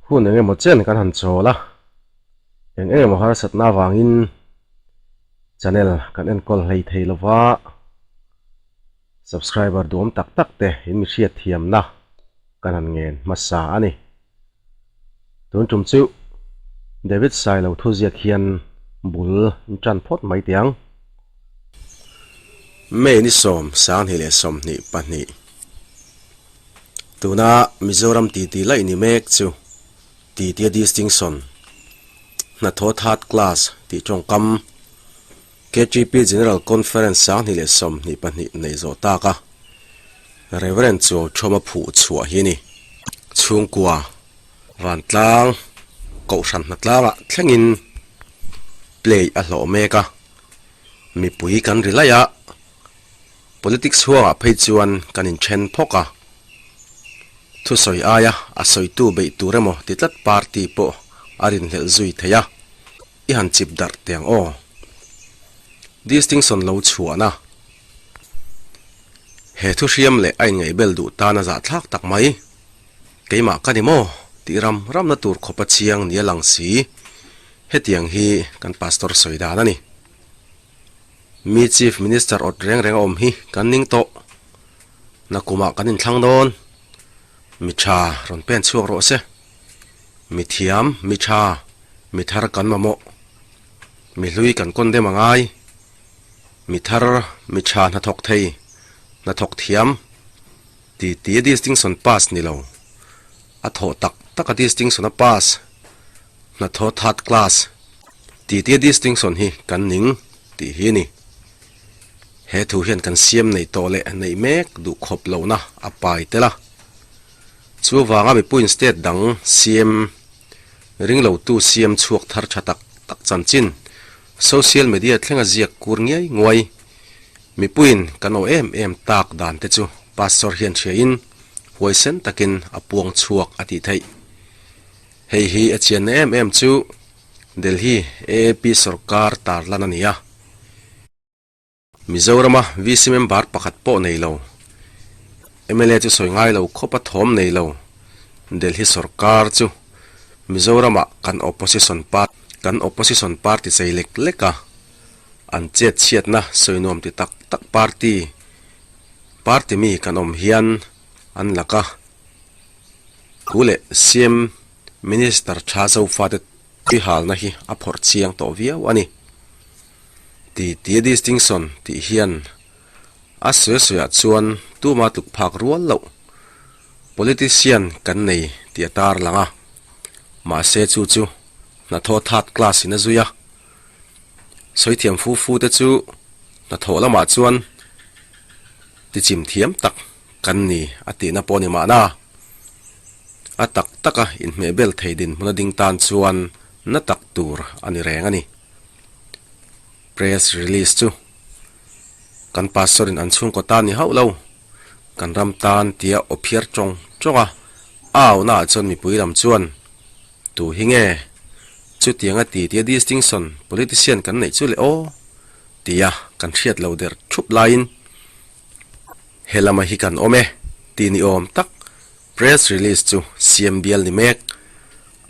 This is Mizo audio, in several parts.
Hun eng emaw chen kan han chawl a, eng eng emaw harsatna avangin channel kan enkawl hlei thei lova, subscriber duhawm tak tak te in mi hriat thiamna kan han ngen hmasa a ni. Tun tum chu David Sailo thuziak hian bul in tan phawt mai teh ang. May ni 2022. Tuna Mizoram titi laih ni mek chu titia distinction, hnathawh third class tih tawngkam KTP General Conference 2022 neih zawh tak a Reverend Chuau Thawma phuh chhuah hi a ni. Chhungkua vantlang kohhran hnatlangah thlengin play a hlawh mek a, mipui kan ri laih a. Politics huangah phei chuan kan inthen phawk a, thusawi aia a sawitu beih tur emaw ti tlat party pawh a rinhlelh zui thei a, i han chip darh teh ang aw. Distinction lo chhuahna. He thu hriam leh a inngaihbel duh tan a zahthlak tak mai. Keimah ka ni maw? tih ram ramna tur khawpa chiang ni a lang si. Hetiang hi kan pastor sawi dan a ni. Mi Chief Minister awt reng reng a awm hi kan ning tawh. Nakumah kan inthlang dawn. Mi tha rawn pen chhuak rawh se. Mi thiam, mi tha, mi thar kan mamawh. Mi hlui kan kawn dem a ngai. Mi thar, mi tha hnathawk thei, hnathawk thiam ti ti a distinction pass ni lo. A thawh tak tak a distinction a pass. Hnathawh third class ti tia distinction hi kan ning tih hi a ni. He thu hian kan siam nei tawh leh neih mek duh khawp lohna a pai tel a. Chuvanga mipuiin state dang siam ringlotu siam chhuak thar tha tak tak chanchin social media thlenga ziak kur ngiai nguai mipuiin kan aw em em tak dan te chu pastor hian hriain huaisen takin a puang chhuak a tih theih. Hei hi a chianna em em chu Delhi AAP sorkar tarlan a ni a. Mizorama VC member pakhat pawh nei lo, mla chu sawi ngai lo khawp a thawm nei lo Delhi sorkar chu Mizorama kan opposition party kan opposition party chei lek lek a, an chet chhiatna sawi nuam ti tak tak party party mi kan awm hian an laka Thu leh CM Minister tha Zofate tui halna hi a phawrh chiang tawh viau a ni. Ti tia distinction tih hian a sawi sawiah chuan tuma tluk phak rual loh politician kan nei tih a tar lang a, mahse chu chu hnathawh third class in a zui a. Sawi thiam fu fu te chu hnathawh lamah chuan tichim thiam tak Kan ni a tihna pawh ni mahna. A tak taka inhmeh bel thei dinhmun a ding tan chuan na tak tur a ni reng a ni. Press release chu kan pastor in an chhungkaw tan ni hauh lo, kan ram tan tia aw phiar tawng tawng a, a auhna ah chuan mipui lam chuan tu hi nge chutiang a ti tia distinction politician kan neih chu le aw tia kan hriat lo der thup laiin He lama hi kan awm e, tih ni awm tak press release chu siam bial ni mek.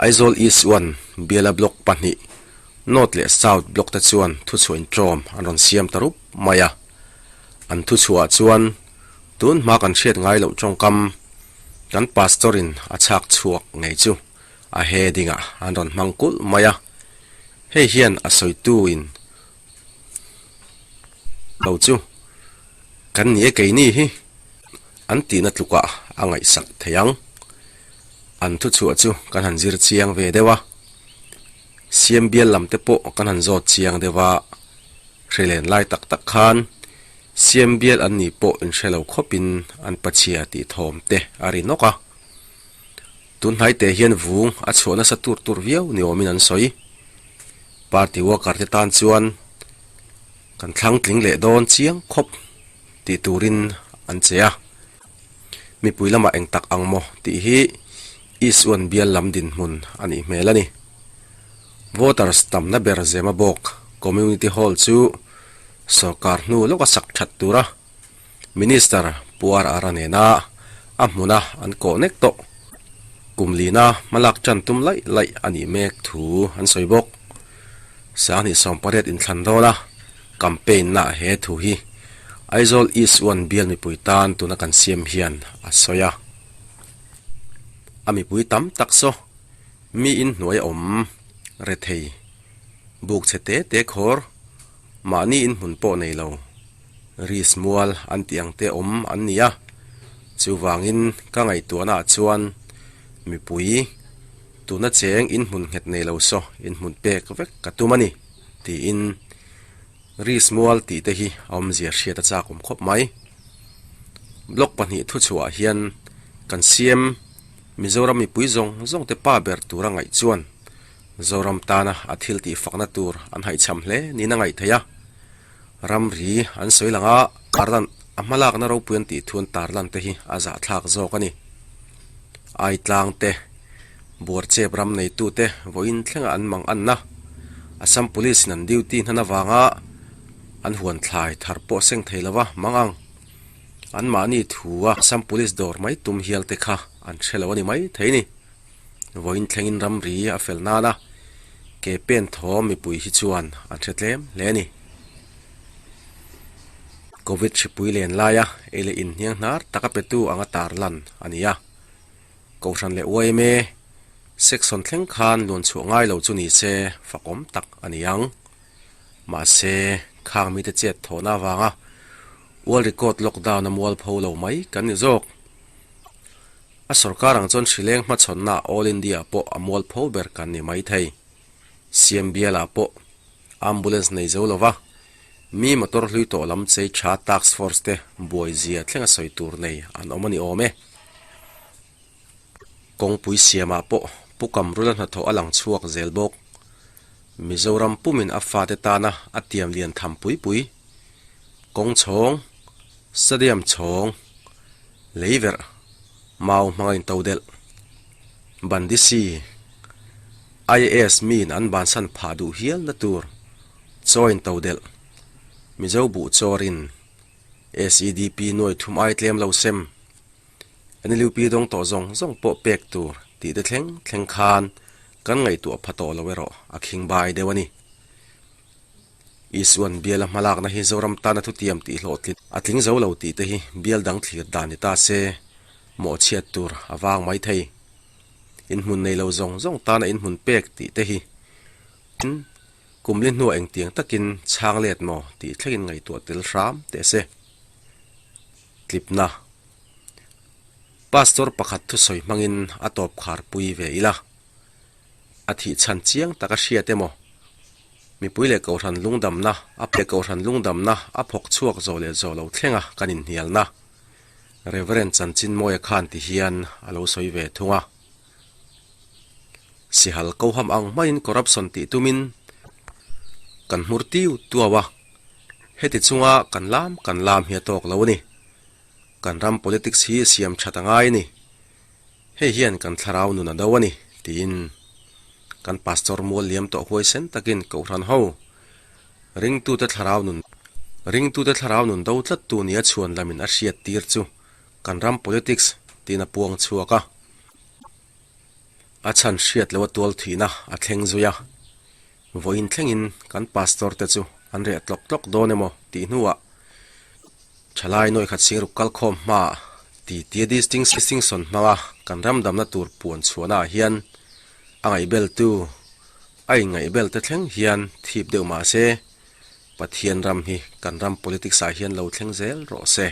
Aizawl East 1 biala block pahnih, North leh South block te chuan thuchhuah inṭawm an rawn siam ta rup mai a. An thuchhuah chuan tun hma kan hriat ngai loh ṭawngkam kan pastor in a chhak chhuak ngei chu a heading ah an rawn hmang kulh mai a. Hei hian a sawitu in lo chu. Kan ni e keini hi an tihna tlukah a ngaihsak thei ang. An thuchhuah chu kan han zir chiang ve deuh a, siam bial lam te pawh kan han zawt chiang deuh a, hrilen lai tak tak khan siam bial an ni pawh inhre lo khawpin an pachhia tih thawm te a ri nawk a. Tunhnai te hian vung a chhuah nasa tur tur viau ni awmin an sawi. Party worker te tan chuan Kan thlang tling leh dawn chiang khawp tih turin an che a, mipui lamah eng tak ang maw tih hi Isuan bial lam dinhmun a nih hmel a ni. Voters tamna ber Zema bawk Community Hall chu sorkar hnu lawka sak that tura Minister Pu RR-a nena a hmuna an kawh nek tawh. Kum lina hmalak tan tum laih laih a nih mek thu an sawi bawk. 2018 inthlan dawn a, campaign naah he thu hi Aizawl East One bial mipui tan tuna kan siam hian a sawi a. A mipui tam tak saw mi in hnuai a awm rethei buk chhe te te khawr mahni in hmun pawh nei lo ris mual an tih ang te awm an ni a, chuvangin ka ngaihtuahna ah chuan mipui tuna cheng in hmun nghet nei lo saw in hmun pek vek ka tum a ni tiin ris mual tih te hi a awmzia hriat a chak awm khawp mai. Block pahnih thuchhuah ah hian kan siam Mizoram mipui zawng zawng te pa ber tura ngaih chuan Zoram tana a thil tih fakna tur an haihchham hle niin a ngaih theih a. Ramri an sawi lang a, tarlan a hmalakna ropui an tih thu an tarlan te hi a zahthlak zawk a ni. Aitlang te, Buarchep ram neitu te vawiin thlenga an mang anna, Assam Police in an duty hnan avanga an huan thlai thar pawh seng thei lova mang ang. Anmahni thu a Assam Police dawr mai tum hial te kha an hre lo a ni mai thei ni. Vawiin thlengin ramri a fel nana ke pen thaw mipui hi chuan an hre tlem hle a ni. Covid hripui len laia ei leh inhniang hnar taka petu anga tarlan a ni a. Kohhran leh yma section thleng khan luan chhuah ngai lo chu ni se fakawm tak a ni ang. Mahse, khang mite chet thawhna avanga World Record lockdown a mualpho lo mai kan ni zawk. A sorkar ang chuan hrileng hmachhawnna All India pawh a mualpho ber kan ni mai thei. Siam bialah pawh ambulance nei zo lova mi motor hlui tawh lam chei tha task force te buai zia thlenga sawi tur nei an awm a ni awm e. Kawngpui siamah pawh Pu Kamrula hnathawh a lang chhuak zel bawk. Mizoram pumin a fate tana a tiam lian tham pui pui. Kawng chhawng, stadium chhawng, lei verh, mau hmanga into delh, Bandisi, IAS miin an bansan phah duh hialna tur chaw into delh, Mizo buh chawrin SEDP nuai thum ai tlem lo sem, NLUP dawng tawh zawng zawng pawh pek tur tih te thleng thleng khan kan ngaihtuah pha tawh lo erawh a khing bai deuh a ni. Isuan biala hmalakna hi Zoram tana thutiam tih hlawhtlin a tling zo lo tih te hi bial dang thlir dan ni ta se, mawhchhiat tur a vang mai thei. Inhmun nei lo zawng zawng tana inhmun pek tih te hi kum li hnuah engtiang takin chhang let maw tih thlengin ngaihtuah tel hram teh se. Tlipna. Pastor pakhat thusawi hmangin a tawp kharpui ve ila. A thih chhan chiang tak a hriat emaw? Mipui leh Kohhran lungdamna a leh Kohhran lungdamna a phawk chhuak zawh leh zawh lo thlenga kan inhnialna. Reverend Chanchinmawia khan ti hian a lo sawi ve thung a. Sihal koham ang hmain corruption tih tumin kan hmur tiu tuau a, heti chunga kan lam kan lam hi a tawk lo a ni. Kan ram politics hi siam that a ngai a ni. Hei hian kan thlarau nun a do a ni, tiin kan Pastor mual liam tawh huaisen takin Kohhran ho ringtute thlarau nun ringtute thlarau nun do tlattu nia chhuan lamin a hriat tir chu kan ram politics tiin a puang chhuak a. A chhan hriat loh a tual thihna a thleng zui a. Vawiin thlengin kan Pastor te chu an reh tlawk tlawk dawn emaw tih hnuah Thalai nawi khat singruk kalkhawm hmaah titi a distinction hmanga kan ram damna tur puan chhuahnaah hian a ngaihbeltu a inngaihbel te thleng hian thip deuh mah se Pathian ram hi kan ram politics ah hian lo thleng zel rawh se.